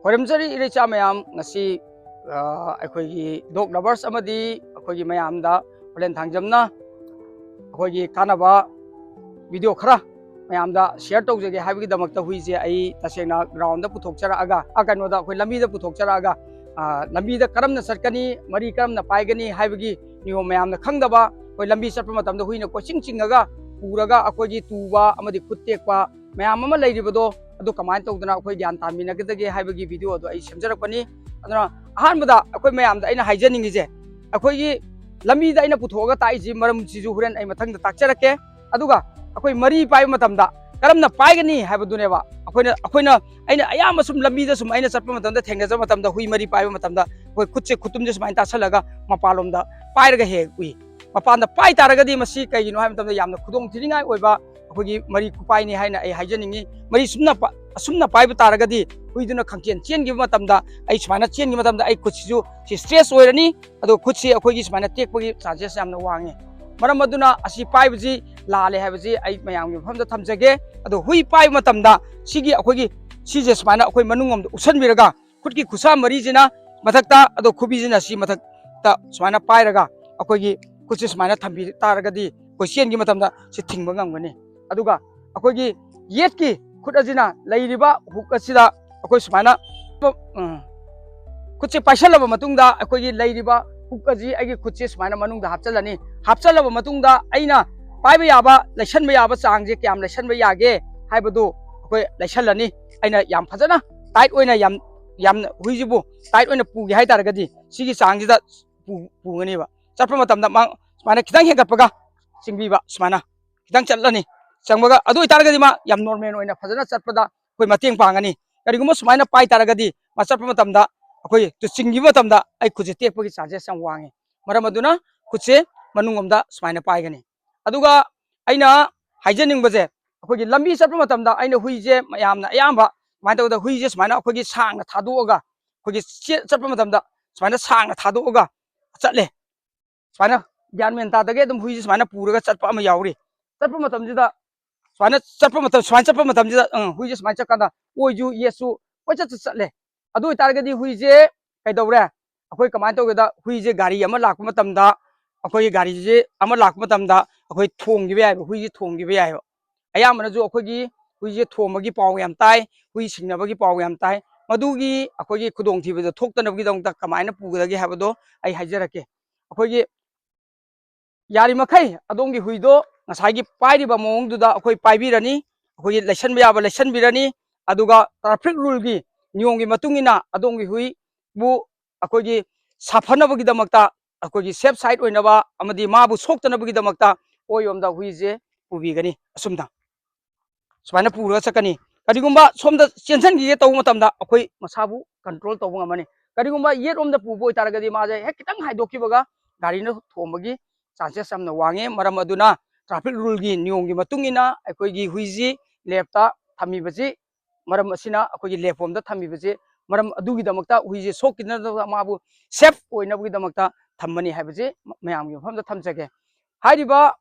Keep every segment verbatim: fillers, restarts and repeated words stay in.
ꯈꯣꯏꯔꯝꯖꯔꯤ ꯏꯔꯩꯆꯥ ꯃꯌꯥꯝ, ꯉꯁꯤ, ꯑ, ꯑꯩꯈꯣꯏꯒꯤ dog lovers ꯑꯃꯗꯤ ꯑꯩꯈꯣꯏꯒꯤ ꯃꯌꯥꯝꯗ ꯍꯣꯂꯦꯟ ꯊꯥꯡꯖꯝꯅ ꯑꯩꯈꯣꯏꯒꯤ ꯀꯥꯟꯅꯕ video ꯈꯔ ꯃꯌꯥꯝꯗ share ꯇꯧꯖꯒꯦ ꯍꯥꯏꯕꯒꯤꯗꯃꯛꯇ ꯍꯨꯏꯁꯦ ꯑꯩ ꯇꯁꯦꯡꯅ groundꯗ ꯄꯨꯊꯣꯛꯆꯔꯛꯑꯒ, ꯑ, ꯀꯩꯅꯣꯗ, ꯑꯩꯈꯣꯏ ꯂꯝꯕꯤꯗ ꯄꯨꯊꯣꯛꯆꯔꯛꯑꯒ, ꯑ, ꯂꯝꯕꯤꯗ ꯀꯔꯝꯅ ꯆꯠꯀꯅꯤ, ꯃꯔꯤ ꯀꯔꯝꯅ ꯄꯥꯏꯒꯅꯤ ꯍꯥꯏꯕꯒꯤ ꯅꯤꯌꯣꯝ ꯃꯌꯥꯝꯅ ꯈꯪꯗꯕ, ꯑꯩꯈꯣꯏ ꯂꯝꯕꯤ ꯆꯠꯄ ꯃꯇꯝꯗ ꯍꯨꯏꯅ ꯀꯣꯏꯆꯤꯡ ꯆꯤꯡꯉꯒ ꯄꯨꯔꯒ ꯑꯩꯈꯣꯏꯒꯤ ꯇꯨꯕ ꯑꯃꯗꯤ ꯈꯨꯠ ꯇꯦꯛꯄ ꯃꯌꯥꯝ ꯑꯃ ꯂꯩꯔꯤꯕꯗꯣ, ꯑꯗꯨ ꯀꯃꯥꯏꯅ ꯇꯧꯗꯅ ꯑꯩꯈꯣꯏ ꯒ꯭ꯌꯥꯟ ꯇꯥꯃꯤꯟꯅꯒꯗꯒꯦ ꯍꯥꯏꯕꯒꯤ video ꯑꯗꯣ ꯑꯩ ꯁꯦꯝꯖꯔꯛꯄꯅꯤ꯫ ꯑꯗꯨꯅ ꯑꯍꯥꯟꯕꯗ ꯑꯩꯈꯣꯏ ꯃꯌꯥꯝꯗ ꯑꯩꯅ ꯍꯥꯏꯖꯅꯤꯡꯉꯤꯁꯦ, ꯑꯩꯈꯣꯏꯒꯤ ꯂꯝꯕꯤꯗ ꯑꯩꯅ ꯄꯨꯊꯣꯛꯑꯒ ꯇꯥꯛꯏꯁꯤ ꯃꯔꯝꯁꯤꯁꯨ ꯍꯣꯔꯦꯟ ꯑꯩ ꯃꯊꯪꯗ ꯇꯥꯛꯆꯔꯛꯀꯦ꯫ ꯑꯗꯨꯒ ꯑꯩꯈꯣꯏ ꯃꯔꯤ ꯄꯥꯏꯕ ꯃꯇꯝꯗ ꯀꯔꯝꯅ ꯄꯥꯏꯒꯅꯤ ꯍꯥꯏꯕꯗꯨꯅꯦꯕ꯫ ꯑꯩꯈꯣꯏꯅ, ꯑꯩꯈꯣꯏꯅ, ꯑꯩꯅ ꯑꯌꯥꯝꯕ ꯁꯨꯝ ꯂꯝꯕꯤꯗ ꯁꯨꯝ ꯑꯩꯅ ꯆꯠꯄ ꯃꯇꯝꯗ, ꯊꯦꯡꯅꯖꯕ ꯃꯇꯝꯗ, ꯍꯨꯏ ꯃꯔꯤ ꯄꯥꯏꯕ ꯃꯇꯝꯗ ꯑꯩꯈꯣꯏ ꯈꯨꯠꯁꯦ, ꯈꯨꯠꯇꯨꯝꯁꯦ ꯁꯨꯃꯥꯏꯅ ꯇꯥꯁꯜꯂꯒ ꯃꯄꯥꯟꯂꯣꯝꯗ ꯄꯥꯏꯔꯒ ꯍꯦꯛ ꯎꯏ꯫ ꯃꯄꯥꯟꯗ ꯄꯥꯏ ꯇꯥꯔꯒꯗꯤ ꯃꯁꯤ ꯀꯩꯒꯤꯅꯣ ꯍꯥꯏꯕ ꯃꯇꯝꯗ ꯌꯥꯝꯅ ꯈꯨꯗꯣꯡ ꯊꯤꯅꯤꯡꯉꯥꯏ ꯑꯣꯏꯕ ꯑꯩꯈꯣꯏꯒꯤ ꯃꯔꯤ ꯈꯨꯄꯥꯏꯅꯤ ꯍꯥꯏꯅ ꯑꯩ ꯍꯥꯏꯖꯅꯤꯡꯉꯤ꯫ ꯃꯔꯤ ꯁꯨꯝꯅ ꯄ-, ꯑꯁꯨꯝꯅ ꯄꯥꯏꯕ ꯇꯥꯔꯒꯗꯤ ꯍꯨꯏꯗꯨꯅ ꯈꯪꯆꯦꯟ ꯆꯦꯟꯈꯤꯕ ꯃꯇꯝꯗ, ꯑꯩ ꯁꯨꯃꯥꯏꯅ ꯆꯦꯟꯈꯤꯕ ꯃꯇꯝꯗ ꯑꯩ ꯈꯨꯠꯁꯤꯁꯨ ꯁꯤ stress ꯑꯣꯏꯔꯅꯤ, ꯑꯗꯣ ꯈꯨꯠꯁꯤ ꯑꯩꯈꯣꯏꯒꯤ ꯁꯨꯃꯥꯏꯅ ꯇꯦꯛꯄꯒꯤ chances ꯌꯥꯝꯅ ꯋꯥꯡꯉꯤ꯫ ꯃꯔꯝ ꯑꯗꯨꯅ ꯑꯁꯤ ꯄꯥꯏꯕꯁꯤ ꯂꯥꯜꯂꯦ ꯍꯥꯏꯕꯁꯤ ꯑꯩ ꯃꯌꯥꯝꯒꯤ ꯃꯐꯝꯗ ꯊꯝꯖꯒꯦ꯫ ꯑꯗꯣ ꯍꯨꯏ ꯄꯥꯏꯕ ꯃꯇꯝꯗ ꯁꯤꯒꯤ ꯑꯩꯈꯣꯏꯒꯤ ꯁꯤꯁꯦ ꯁꯨꯃꯥꯏꯅ ꯑꯩꯈꯣꯏ ꯃꯅꯨꯡ ꯂꯣꯝꯗ ꯎꯞꯁꯟꯕꯤꯔꯒ, ꯈꯨꯠꯀꯤ ꯈꯨꯠꯁꯥ ꯃꯔꯤꯁꯤꯅ ꯃꯊꯛꯇ, ꯑꯗꯣ ꯈꯨꯕꯤꯁꯤꯅ ꯁꯤ ꯃꯊꯛꯇ ꯁꯨꯃꯥꯏꯅ ꯄꯥꯏꯔꯒ ꯑꯩꯈꯣꯏꯒꯤ ꯈꯨꯠꯁꯦ ꯁꯨꯃꯥꯏꯅ ꯊꯝꯕꯤ ꯇꯥꯔꯒꯗꯤ ꯑꯩꯈꯣꯏ ꯆꯦꯟꯈꯤꯕ ꯃꯇꯝꯗ ꯁꯤ ꯊꯤꯡꯕ ꯉꯝꯒꯅꯤ꯫ ꯑꯗꯨꯒ ꯑꯩꯈꯣꯏꯒꯤ ꯌꯦꯠꯀꯤ ꯈꯨꯠ ꯑꯁꯤꯅ ꯂꯩꯔꯤꯕ hook ꯑꯁꯤꯗ ꯑꯩꯈꯣꯏ ꯁꯨꯃꯥꯏꯅ, ꯎꯝ, ꯈꯨꯠꯁꯦ ꯄꯥꯏꯁꯜꯂꯕ ꯃꯇꯨꯡꯗ ꯑꯩꯈꯣꯏꯒꯤ ꯂꯩꯔꯤꯕ hook ꯑꯁꯤ ꯑꯩꯒꯤ ꯈꯨꯠꯁꯦ ꯁꯨꯃꯥꯏꯅ ꯃꯅꯨꯡꯗ ꯍꯥꯞꯆꯜꯂꯅꯤ꯫ ꯍꯥꯞꯆꯜꯂꯕ ꯃꯇꯨꯡꯗ ꯑꯩꯅ ꯄꯥꯏꯕ ꯌꯥꯕ, ꯂꯩꯁꯟꯕ ꯌꯥꯕ ꯆꯥꯡꯁꯦ ꯀꯌꯥꯝ ꯂꯩꯁꯟꯕ ꯌꯥꯒꯦ ꯍꯥꯏꯕꯗꯨ ꯑꯩꯈꯣꯏ ꯂꯩꯁꯜꯂꯅꯤ꯫ ꯑꯩꯅ ꯌꯥꯝ ꯐꯖꯅ tight ꯑꯣꯏꯅ, ꯌꯥꯝ, ꯌꯥꯝꯅ ꯍꯨꯏꯁꯤꯕꯨ tight ꯑꯣꯏꯅ ꯄꯨꯒꯦ ꯍꯥꯏ ꯇꯥꯔꯒꯗꯤ ꯁꯤꯒꯤ ꯆꯥꯡꯁꯤꯗ ꯄꯨ-, ꯄꯨꯒꯅꯦꯕ꯫ ꯆꯠꯄ ꯃꯇꯝꯗ ꯃꯥ ꯁꯨꯃꯥꯏꯅ ꯈꯤꯇꯪ ꯍꯦꯟꯒꯠꯄꯒ ꯆꯤꯡꯕꯤꯕ, ꯁꯨꯃꯥꯏꯅ ꯈꯤꯇꯪ ꯆꯠꯂꯅꯤ꯫ ꯆꯪꯕꯒ, ꯑꯗꯨ ꯑꯣꯏꯇꯥꯔꯒꯗꯤ ꯃꯥ ꯌꯥꯝ normal ꯑꯣꯏꯅ ꯐꯖꯅ ꯆꯠꯄꯗ ꯑꯩꯈꯣꯏ ꯃꯇꯦꯡ ꯄꯥꯡꯒꯅꯤ꯫ ꯀꯔꯤꯒꯨꯝꯕ ꯁꯨꯃꯥꯏꯅ ꯄꯥꯏ ꯇꯥꯔꯒꯗꯤ ꯃꯥ ꯆꯠꯄ ꯃꯇꯝꯗ ꯑꯩꯈꯣꯏ ꯇꯨ ꯆꯤꯡꯈꯤꯕ ꯃꯇꯝꯗ ꯑꯩ ꯈꯨꯠꯁꯦ ꯇꯦꯛꯄꯒꯤ chances ꯌꯥꯝ ꯋꯥꯡꯉꯤ꯫ ꯃꯔꯝ ꯑꯗꯨꯅ ꯈꯨꯠꯁꯦ ꯃꯅꯨꯡ ꯂꯣꯝꯗ ꯁꯨꯃꯥꯏꯅ ꯄꯥꯏꯒꯅꯤ꯫ ꯑꯗꯨꯒ ꯑꯩꯅ ꯍꯥꯏꯖꯅꯤꯡꯕꯁꯦ, ꯑꯩꯈꯣꯏꯒꯤ ꯂꯝꯕꯤ ꯆꯠꯄ ꯃꯇꯝꯗ ꯑꯩꯅ ꯍꯨꯏꯁꯦ ꯃꯌꯥꯝꯅ ꯑꯌꯥꯝꯕ ꯁꯨꯃꯥꯏꯅ ꯇꯧꯕꯗ ꯍꯨꯏꯁꯦ ꯁꯨꯃꯥꯏꯅ ꯑꯩꯈꯣꯏꯒꯤ ꯁꯥꯡꯅ ꯊꯥꯗꯣꯛꯑꯒ, ꯑꯩꯈꯣꯏꯒꯤ ꯆꯦ-, ꯆꯠꯄ ꯃꯇꯝꯗ ꯁꯨꯃꯥꯏꯅ ꯁꯥꯡꯅ ꯊꯥꯗꯣꯛꯑꯒ ꯆꯠꯂꯦ꯫ ꯁꯨꯃꯥꯏꯅ ꯒ꯭ꯌꯥꯟ ꯃꯦꯟ ꯇꯥꯗꯒꯩ ꯑꯗꯨꯝ ꯍꯨꯏꯁꯦ ꯁꯨꯃꯥꯏꯅ ꯄꯨꯔꯒ ꯆꯠꯄ ꯑꯃ ꯌꯥꯎꯔꯤ꯫ ꯆꯠꯄ ꯃꯇꯝꯁꯤꯗ, ꯁꯨꯃꯥꯏꯅ ꯆꯠꯄ ꯃꯇꯝ, ꯁꯨꯃꯥꯏꯅ ꯆꯠꯄ ꯃꯇꯝꯁꯤꯗ, ꯑꯪ, ꯍꯨꯏꯁꯦ ꯁꯨꯃꯥꯏꯅ ꯆꯠꯀꯥꯟꯗ ꯑꯣꯏꯁꯨ ꯌꯦꯠꯁꯨ ꯀꯣꯏꯆꯠꯇ ꯆꯠꯂꯦ꯫ ꯑꯗꯨ ꯑꯣꯏꯇꯥꯔꯒꯗꯤ ꯍꯨꯏꯁꯦ ꯀꯩꯗꯧꯔꯦ? ꯑꯩꯈꯣꯏ ꯀꯃꯥꯏꯅ ꯇꯧꯒꯦꯗ, ꯍꯨꯏꯁꯦ ꯒꯥꯔꯤ ꯑꯃ ꯂꯥꯛꯄ ꯃꯇꯝꯗ, ꯑꯩꯈꯣꯏꯒꯤ ꯒꯥꯔꯤꯁꯦ ꯑꯃ ꯂꯥꯛꯄ ꯃꯇꯝꯗ ꯑꯩꯈꯣꯏ ꯊꯣꯝꯈꯤꯕ ꯌꯥꯏꯕ, ꯍꯨꯏꯁꯦ ꯊꯣꯝꯈꯤꯕ ꯌꯥꯏꯕ꯫ ꯑꯌꯥꯝꯕꯅꯁꯨ ꯑꯩꯈꯣꯏꯒꯤ ꯍꯨꯏꯁꯦ ꯊꯣꯝꯕꯒꯤ ꯄꯥꯎ ꯌꯥꯝ ꯇꯥꯏ, ꯍꯨꯏ ꯁꯤꯡꯅꯕꯒꯤ ꯄꯥꯎ ꯌꯥꯝ ꯇꯥꯏ꯫ ꯃꯗꯨꯒꯤ ꯑꯩꯈꯣꯏꯒꯤ ꯈꯨꯗꯣꯡꯊꯤꯕꯗꯣ ꯊꯣꯛꯇꯅꯕꯒꯤꯗꯃꯛꯇ ꯀꯃꯥꯏꯅ ꯄꯨꯒꯗꯒꯦ ꯍꯥꯏꯕꯗꯣ ꯑꯩ ꯍꯥꯏꯖꯔꯛꯀꯦ꯫ ꯑꯩꯈꯣꯏꯒꯤ ꯌꯥꯔꯤꯃꯈꯩ ꯑꯗꯣꯝꯒꯤ ꯍꯨꯏꯗꯣ ꯉꯁꯥꯏꯒꯤ ꯄꯥꯏꯔꯤꯕ ꯃꯑꯣꯡꯗꯨꯗ ꯑꯩꯈꯣꯏ ꯄꯥꯏꯕꯤꯔꯅꯤ, ꯑꯩꯈꯣꯏꯒꯤ ꯂꯩꯁꯟꯕ ꯌꯥꯕ ꯂꯩꯁꯟꯕꯤꯔꯅꯤ, ꯑꯗꯨꯒ traffic ruleꯒꯤ ꯅꯤꯌꯣꯝꯒꯤ ꯃꯇꯨꯡ ꯏꯟꯅ ꯑꯗꯣꯝꯒꯤ ꯍꯨꯏꯕꯨ ꯑꯩꯈꯣꯏꯒꯤ ꯁꯥꯐꯅꯕꯒꯤꯗꯃꯛꯇ, ꯑꯩꯈꯣꯏꯒꯤ safe side ꯑꯣꯏꯅꯕ ꯑꯃꯗꯤ ꯃꯥꯕꯨ ꯁꯣꯛꯇꯅꯕꯒꯤꯗꯃꯛꯇ ꯑꯣꯏꯔꯣꯝꯗ ꯍꯨꯏꯁꯦ ꯄꯨꯕꯤꯒꯅꯤ꯫ ꯑꯁꯨꯝꯅ ꯁꯨꯃꯥꯏꯅ ꯄꯨꯔꯒ ꯆꯠꯀꯅꯤ꯫ ꯀꯔꯤꯒꯨꯝꯕ ꯁꯣꯝꯗ ꯆꯦꯟꯁꯤꯟꯈꯤꯒꯦ ꯇꯧꯕ ꯃꯇꯝꯗ ꯑꯩꯈꯣꯏ ꯃꯁꯥꯕꯨ control ꯇꯧꯕ ꯉꯝꯃꯅꯤ꯫ ꯀꯔꯤꯒꯨꯝꯕ ꯌꯦꯠꯂꯣꯝꯗ ꯄꯨꯕ ꯑꯣꯏꯇꯥꯔꯒꯗꯤ ꯃꯥꯁꯦ ꯍꯦꯛ ꯈꯤꯇꯪ ꯍꯥꯏꯗꯣꯛꯈꯤꯕꯒ ꯒꯥꯔꯤꯅ ꯊꯣꯝꯕꯒꯤ chances ꯌꯥꯝꯅ ꯋꯥꯡꯉꯦ꯫ ꯃꯔꯝ ꯑꯗꯨꯅ traffic ruleꯒꯤ ꯅꯤꯌꯣꯝꯒꯤ ꯃꯇꯨꯡ ꯏꯟꯅ ꯑꯩꯈꯣꯏꯒꯤ ꯍꯨꯏꯁꯤ leftꯇ ꯊꯝꯃꯤꯕꯁꯤ, ꯃꯔꯝ ꯑꯁꯤꯅ ꯑꯩꯈꯣꯏꯒꯤ left ꯂꯣꯝꯗ ꯊꯝꯃꯤꯕꯁꯤ ꯃꯔꯝ ꯑꯗꯨꯒꯤꯗꯃꯛꯇ, ꯍꯨꯏꯁꯦ ꯁꯣꯛꯈꯤꯗꯅꯕ ꯃꯥꯕꯨ safe ꯑꯣꯏꯅꯕꯒꯤꯗꯃꯛꯇ ꯊꯝꯕꯅꯤ ꯍꯥꯏꯕꯁꯤ ꯃꯌꯥꯝꯒꯤ ꯃꯐꯝꯗ ꯊꯝꯖꯒꯦ꯫ ꯍꯥꯏꯔꯤꯕ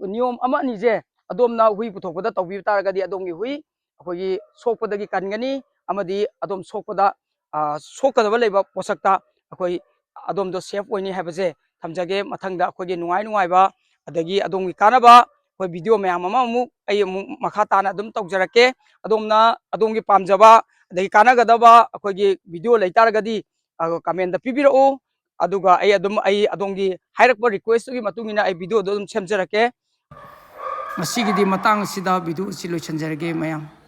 ꯅꯤꯌꯣꯝ ꯑꯃ ꯑꯅꯤꯁꯦ ꯑꯗꯣꯝꯅ ꯍꯨꯏ ꯄꯨꯊꯣꯛꯄꯗ ꯇꯧꯕꯤꯕ ꯇꯥꯔꯒꯗꯤ ꯑꯗꯣꯝꯒꯤ ꯍꯨꯏ ꯑꯩꯈꯣꯏꯒꯤ ꯁꯣꯛꯄꯗꯒꯤ ꯀꯟꯒꯅꯤ ꯑꯃꯗꯤ ꯑꯗꯣꯝ ꯁꯣꯛꯄꯗ, ꯑ, ꯁꯣꯛꯀꯗꯕ ꯂꯩꯕ ꯄꯣꯠꯁꯛꯇ ꯑꯩꯈꯣꯏ ꯑꯗꯣꯝꯗꯣ safe ꯑꯣꯏꯅꯤ ꯍꯥꯏꯕꯁꯦ ꯊꯝꯖꯒꯦ꯫ ꯃꯊꯪꯗ ꯑꯩꯈꯣꯏꯒꯤ ꯅꯨꯡꯉꯥꯏ ꯅꯨꯡꯉꯥꯏꯕ ꯑꯗꯒꯤ ꯑꯗꯣꯝꯒꯤ ꯀꯥꯟꯅꯕ ꯑꯩꯈꯣꯏ video ꯃꯌꯥꯝ ꯑꯃ ꯑꯃꯨꯛ ꯑꯩ ꯑꯃꯨꯛ ꯃꯈꯥ ꯇꯥꯅ ꯑꯗꯨꯝ ꯇꯧꯖꯔꯛꯀꯦ꯫ ꯑꯗꯣꯝꯅ ꯑꯗꯣꯝꯒꯤ ꯄꯥꯝꯖꯕ ꯑꯗꯒꯤ ꯀꯥꯟꯅꯒꯗꯕ ꯑꯩꯈꯣꯏꯒꯤ video ꯂꯩꯇꯥꯔꯒꯗꯤ, ꯑ, commentꯇ ꯄꯤꯕꯤꯔꯛꯎ꯫ ꯑꯗꯨꯒ ꯑꯩ ꯑꯗꯨꯝ, ꯑꯩ ꯑꯗꯣꯝꯒꯤ ꯍꯥꯏꯔꯛꯄ requestꯇꯨꯒꯤ ꯃꯇꯨꯡ ꯏꯟꯅ ꯑꯩ videoꯗꯣ ꯑꯗꯨꯝ ꯁꯦꯝꯖꯔꯛꯀꯦ꯫ ꯉꯁꯤꯒꯤꯗꯤ ꯃꯇꯥꯡ ꯑꯁꯤꯗ video ꯑꯁꯤ ꯂꯣꯏꯁꯤꯟꯖꯔꯒꯦ ꯃꯌꯥꯝ꯫